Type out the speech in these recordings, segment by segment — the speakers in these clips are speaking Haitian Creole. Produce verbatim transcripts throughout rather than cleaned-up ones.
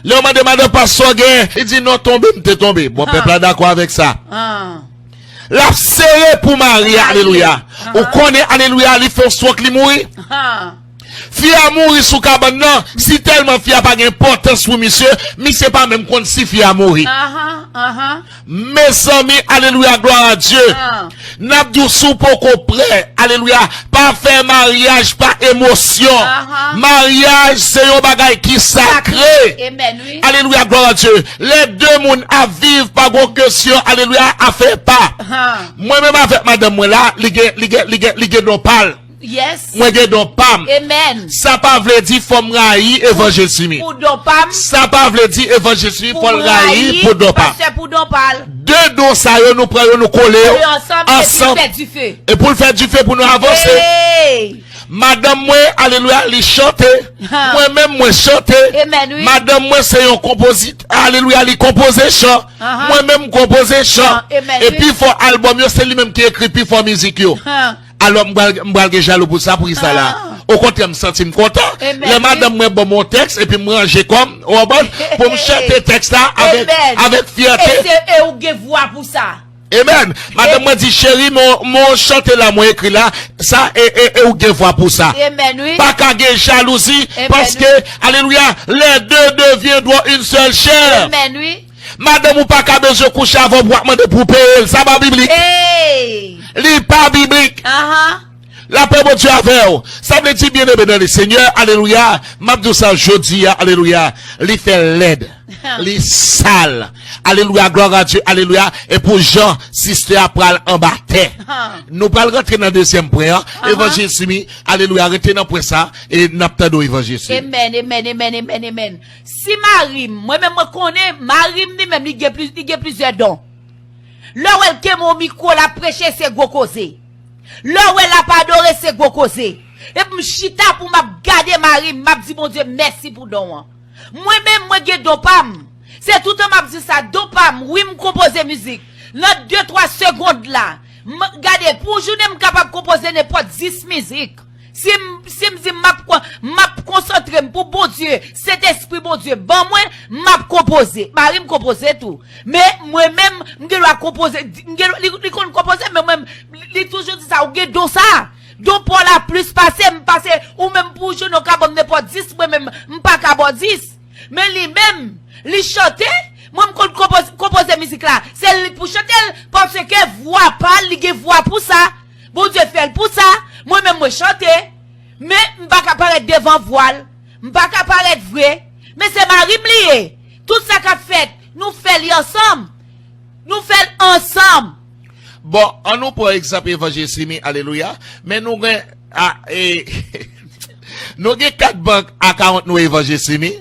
Lè yo mande madan pastè gen, li di non, tonbe m te tonbe. Bon, pèp la dakò avèk sa. Ah. L ap sere pou mari, alelouya. Ou konnen, alelouya, li fè yon swòk, li mouri. Ah. Fi a mouri sou kabann nan. Si tèlman fi a pa gen enpòtans pou misye, misye pa menm konn si fi a mouri. Aha, aha. Mezanmi, alelouya, glwa a Dye. Ah. N ap di w si w poko prè, alelouya, pa fè maryaj pa emosyon. Aha. Maryaj se yon bagay ki sakre. Amen, wi. Alelouya, glwa a Dye. Lè de moun ap viv pa gon kesyon, alelouya, afè pa. Ah. Mwen menm avèk madanm mwen la, li gen, li gen, li gen, li gen don pa l. Yes. Mwen gen don pa m. Amen. Sa pa vle di fò m rayi Evanjil Simi. Pou don pa m. Sa pa vle di Evanjil Simi fò l rayi Rayi pou don pa m. Pastè pou don pa l. De don sa yo, nou pran yo, nou kole yo Kole ansanm, epi ansanm. Fè dife. E pou l fè dife pou nou avanse. Hey! Madanm mwen, alelouya, li chante. Ha. Mwen menm, mwen chante. Amen, wi. Madanm mwen se yon konpozit, alelouya, li konpoze chan. Aha. Mwen menm, m konpoze chan. Chan, amen, E wi. Pi fò albòm yo, se li menm ki ekri pi fò mizik yo. Ha. Alò, m pral, m pral gen jalou pou sa, pou kisa la. Ah. Okontrè, m santi m kontan. Amen, Lè wi. Madanm mwen ban m yon tèks, epi m ranje kò m, ou konprann, pou m chante tèks la avèk, Amen. avèk fyète. E se e ou gen vwa pou sa. Amen. Madanm mwen di, cheri, mwen, mwen chante la, mwen ekri la, sa, e, e, e ou gen vwa pou sa. Amen, wi. Pa ka gen jalouzi, Amen, paske, wi. Alelouya, les deux deviendront une seule chair. Amen, wi. Madanm ou pa ka bezwen kouche avè w pou w ap mande pou w peye l. Sa pa biblik. Hey! Li pa biblik. Aha. Lapè Bondye avè w. Sa vle di, byeneme nan le Senyè, alelouya. M ap di w sa jodi a, alelouya. Li fè lèd. Li sal. Alelouya, glwa a Dye, alelouya. E pou jan sistè a pral anba tè. Ha. Nou pral rantre nan dezyèm pwen an. Aha. Evanjil Simi, alelouya, rete nan pwen sa. E n ap tande w, Evanjil Simi. Amen, amen, amen, amen, amen. Si mari m, mwen menm mwen konnen, mari m li menm li gen plis, li gen plizyè don. Lè w wè l kenbe yon mikwo, l ap preche, se gwo koze. Lè w wè l ap adore, se gwo koze. Epi m chita pou m ap gade mari m, m ap di Bondye mèsi pou don an. Mwen menm, mwen gen don pa m. Se toutan m ap di sa, don pa m, wi, m konpoze mizik. Nan de, twa segond la, m, gade, pou yon jounen m kapab konpoze nenpòt dis mizik. Si m, si m di m ap, m ap konsantre m pou Bondye, Sentespri Bondye ban mwen, m ap konpoze. Mari m konpoze tou. Men mwen menm, m gen dwa konpoze, m gen, li, li konn konpoze, men mwen, li toujou di sa, ou gen don sa. Don pa w la plis pase m, pase ou menm pou jou nou ka ban m nenpòt dis, mwen menm, m pa ka ba w dis. Men li menm, li chante, mwen m konn konpoze, konpoze mizik la. Se li k pou chante l, paske vwa pa l, li gen vwa pou sa. Bondye fè l pou sa, mwen menm mwen chante, men m pa ka parèt devan vwa l, m pa ka parèt vre, men se mari m li ye. Tout sa k ap fèt, nou fè li ansanm. Nou fè l ansanm. Bon, an nou pran egzanp Evanjil Simi, alelouya. Men nou gen, a, e, nou gen kat bank account nou Evanjil Simi.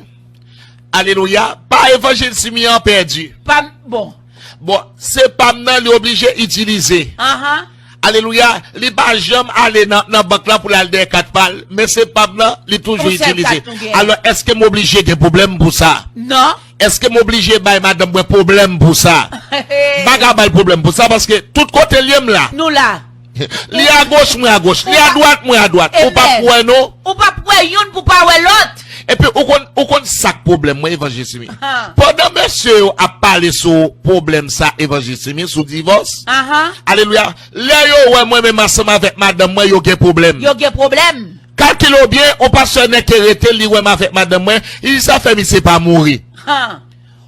Alelouya. Pa Evanjil Simi an pèdi. Pa m, bon. Bon, se pa m nan, li oblije itilize. Aha. Alelouya. Li pa janm ale nan, nan bank la pou l al dèyè kat pa l, men se pa m nan, li toujou Yon sèl itilize. Kat nou gen. Alò, èske m oblije gen pwoblèm pou sa? Non. Èske m oblije bay madanm mwen pwoblèm pou sa? M pa ka ba l pwoblèm pou sa, paske tout kote l ye m la. Nou la. Li agoch, mwen agoch. Li adwat, mwen adwat. Ou p ap Amen. Wè, non? Ou p ap wè youn pou pa wè lòt. Epi, ou konn, ou konn sa k pwoblèm mwen, Evanjil Simi? Ha. Pandan mesye yo ap pale sou pwoblèm sa, Evanjil Simi, sou divòs, Aha. alelouya, lè yo wè mwen menm ansanm avèk madanm mwen, yo gen pwoblèm. Yo gen pwoblèm. Kalkile w byen, yon pastè nèk ke rete, li wè m avèk madanm mwen, li di sa fè misye pa mouri. Ha.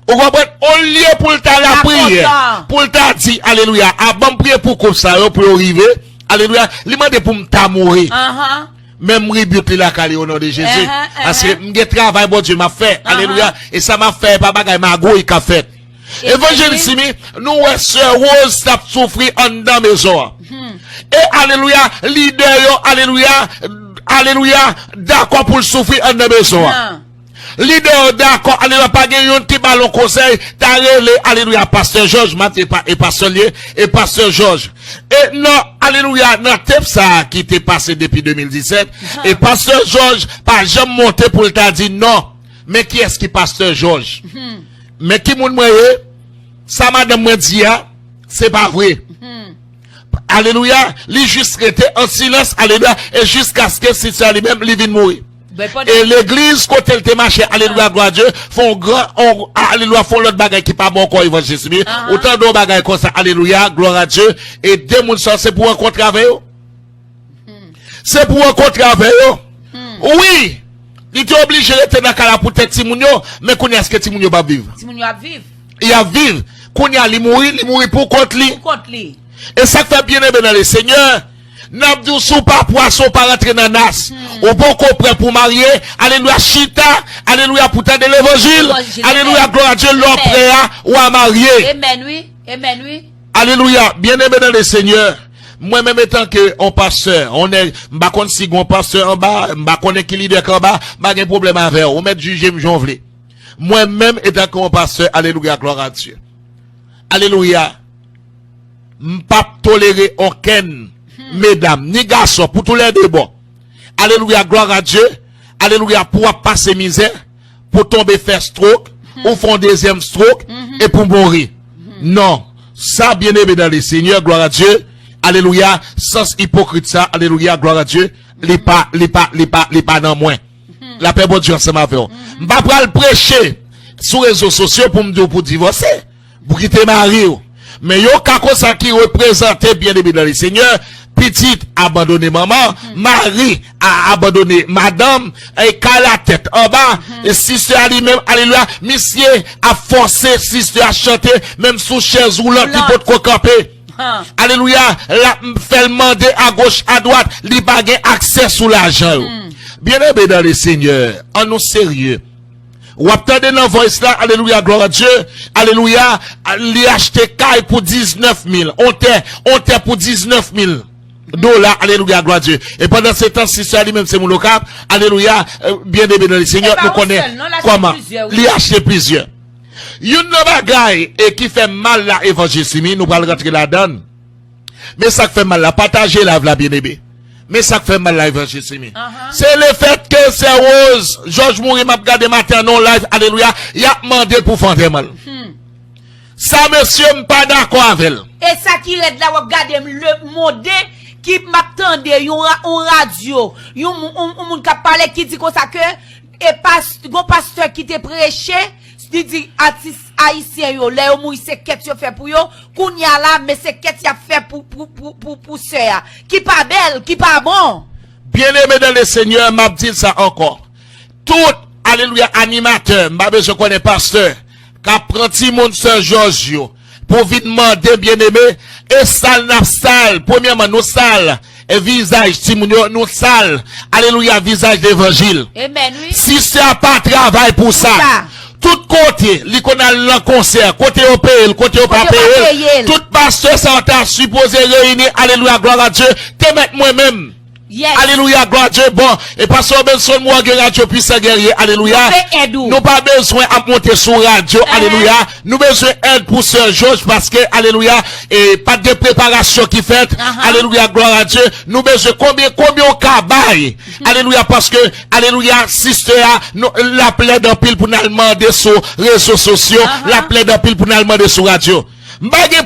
Ou konprann? Olye pou l ta lapriyè, Kontan. Pou l ta di, alelouya, a ban m priye pou koup sa yo, pou yo rive, alelouya, li mande pou m ta mouri. Aha. Men m rebuke li lakay li o non de Jezi. Aha, aha. Paske m gen travay Bondye m ap fè. Aha. Alelouya. E sa m ap fè, e pa bagay magouy k ap fèt. Evanjil Simi, nou wè sè Rose t ap soufri anndan mezon an. E alelouya, lidè yo, alelouya, alelouya, dakò pou l soufri anndan mezon an. Ha. Lidè yo dakò, alelouya, pa gen youn ki ba l yon konsèy, ta rele, alelouya, pastè Jòj, Matye pa, e pastè l ye, e pastè Jòj. E nan, alelouya, nan tep sa a ki te pase depi de mil disèt, e pastè Jòj pa janm monte pou l ta di non. Men kiyès ki pastè Jòj? Men ki moun mwen ye? Sa madanm mwen di a, se pa vre. Alelouya, li jis rete an silans, alelouya, e jiskaske sista li menm, li vin mouri. E legliz kote l te mache, alelouya, glwa a Dye, fè yon gran, on, alelouya, fè yon lòt bagay ki pa bon ankò, evanjelis Simi. Ou tande yon bagay konsa, alelouya, glwa a Dye. E de moun sa, se pou rankontre avè yo. Se pou rankontre avè yo. Wi, li te oblije rete nan kay la poutèt timoun yo, men kounye a, èske timoun yo p ap viv? Timoun yo ap viv. Y ap viv. Kounye a, li mouri, li mouri pou kont li. Pou kont li. E sa k fè, byeneme nan Lesenyè, n ap di w, si w pa pwason, w pa rantre nan nas. Ou poko prè pou w marye, alelouya, chita, alelouya, pou w tande levanjil, alelouya, glwa a Dye, lè w prè a, w a marye. Amèn, wi. Amèn, wi. Alelouya, byeneme nan Lesenyè. Mwen menm, etanke yon pastè, yon nèg, m pa konn si gen yon pastè anba, m pa konnen ki lidè k anba, m pa gen pwoblèm avè w. Ou mèt jije m jan w vle. Mwen menm, etanke yon pastè, alelouya, glwa a Dye. Alelouya. M p ap tolere okenn medam, ni gason, pou toulède bò. Alelouya, glwa a Dye. Alelouya, pou w ap pase mizè, pou w tonbe fè stroke, ou fè yon dezyèm stroke, epi w mouri. Non. Sa, byeneme nan Lesenyè, glwa a Dye. Alelouya, sans ipokrit sa, alelouya, glwa a Dye. Li pa, li pa, li pa, li pa nan mwen. Lapè Bondye ansanm avè w. M pa pral preche sou rezo sosyo pou m di w pou divòse, pou kite mari w. Men yon ka konsa ki reprezante, byeneme nan Lesenyè, pitit abandone manman, mari a abandone madanm, e kay la tèt anba, e sistè a li menm, alelouya, misye ap fòse sistè a chante, menm sou chèz woulant, li potko kanpe. Alelouya, l ap fè l mande agoch, adwat, li pa gen aksè sou lajan yo. Byeneme nan Lesenyè, ann nou serye. W ap tande nan voice la, alelouya, glwa a Dye, alelouya, li achte kay pou diznèf mil, on tè, on tè pou diznèf mil dola, alelouya, glwa a Dye. E pandan se tan, sistè a li menm se moun Okap, alelouya, byeneme nan Lesenyè, nou konnen kòman li achte plizyè. Youn nan bagay e ki fè m mal la, evanjelis Simi, nou pral rantre ladan l. Men sa k fè m mal la, pataje live la, byeneme. Men sa k fè m mal la, evanjelis Simi. Se lefètke sè Rose Jòj mouri, m ap gade maten an nan yon live, alelouya, y ap mande pou fè antèman l. Sa, mesye, m pa dakò avè l. E sa ki rèd la, w ap gade m, le monde, ki m ap tande yon ra-, yon radyo, yon, yon, yon moun k ap pale ki di konsa ke e pas-, gon pastè ki te preche, li di atis ayisyen yo, lè yo mouri, se kèt yo fè pou yo. Kounye a la, men se kèt y ap fè pou, pou, pou, pou, pou sè a. Ki pa bèl, ki pa bon. Byeneme nan Lesenyè, m ap di l sa ankò. Tout, alelouya, animatè, m pa bezwen konnen pastè, k ap pran timoun sè Jòj yo pou vin mande, byeneme, e sal n ap sal. Premyèman, nou sal e vizaj timoun yo, nou sal, alelouya, vizaj levanjil. Sistè a pa travay pou sa. Tout kote, li konn al nan konsè, kote yo peye l, kote yo pa peye l. Tout pastè sa yo ta sipoze reyini, alelouya, glwa a Dye, te mèt mwen menm. Alelouya, glwa a Dye. Bon, e pastè Robinson Moore gen radyo Pwisan Gèrye, alelouya. Nou pa bezwen ap monte sou radyo, alelouya. Nou bezwen èd pou sè Jòj paske, alelouya, e pa t gen preparasyon ki fèt, alelouya, glwa a Dye. Nou bezwen konbyen, konbyen w ka bay, alelouya, paske, alelouya, sistè a, l ap lèd anpil pou n al mande sou rezo sosyo, l ap lèd anpil pou n al mande sou radyo. M pa gen